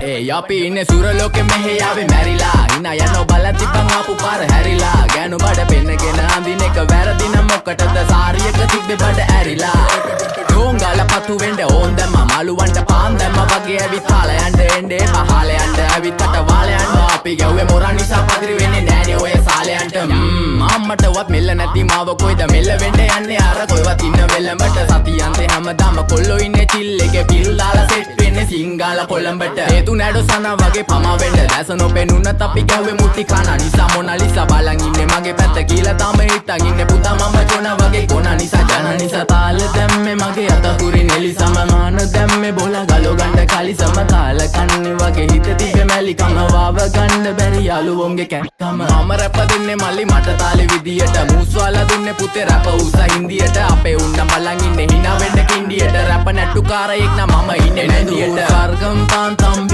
ඒ අපි ඉන්නේ සුර ලෝකෙ, මෙහෙ ආවේ මැරිලා. හිනා යනෝ බලද්දි බං ආපු පාර හැරිලා. ගෑනු බඩ පෙන්නගෙන අඳින එක වැරදි නම් මොකටද සාරියක තිබ්බේ බඩ ඇරිලා? ඩෝංගාල පතු වෙන්න ඕන් දැම්මා, මාළුවන්ට පාන් දැම්මා වගේ ඇවිත් කාලා යන්න එන්න එපා. හාලයන්ට ඇවිත් කට වාලයන්ට අපි ගැව්වේ මොරා නිසා පදිරි වෙන්නේ නෑනේ ඔය සාලයන්ට. අම්මටවත් මෙල්ල නැති මාව කොයිද මෙල්ල වෙන්න යන්නේ අර කොයිවත් ඉන්න වෙලඹට? සතියන්තේ හැමදාම කොල්ලෝ ඉන්නේ චිල් එකේ, පිල් දාලා සෙට් වෙන්නේ සිංගාල කොළඹට. හේතු නෑඩෝ සනා වගේ පමා වෙන්න. දැස නොපෙනුනත් අපි ගැහුවේ මුට්ටි කන නිසා. මොනාලිසා බලන් ඉන්නේ මගේ පැත්ත කියලා තාම හිතන් ඉන්නේ පුතා මම ජොනා වගේ කොන නිසා. ජන නිසා තාල දැම්මේ මගේ අත හුරි නෙලිසම. මාන දැම්මේ බොලා ගලෝ ගණ්ඩ කලිසම. කාල කන්නේ වගේ හිත තිබ්බේ මැලිකම. වාව ගන්න බැරි යාළුවොන්ගේ කැක්කම. මම රැප දෙන්නේ මල්ලි මට තාලෙ විදියට. මූස්වාලා දුන්නේ පුතේ රැප උස හින්දියට. අපේ උන්න බලන් ඉන්නේ හිනා වෙන්න කින්ඩියට. රැප නැට්ටුකාරයෙක් නම් මම ඉන්නේ නැන්දියට. සර්ගම් තාන් තම්බි.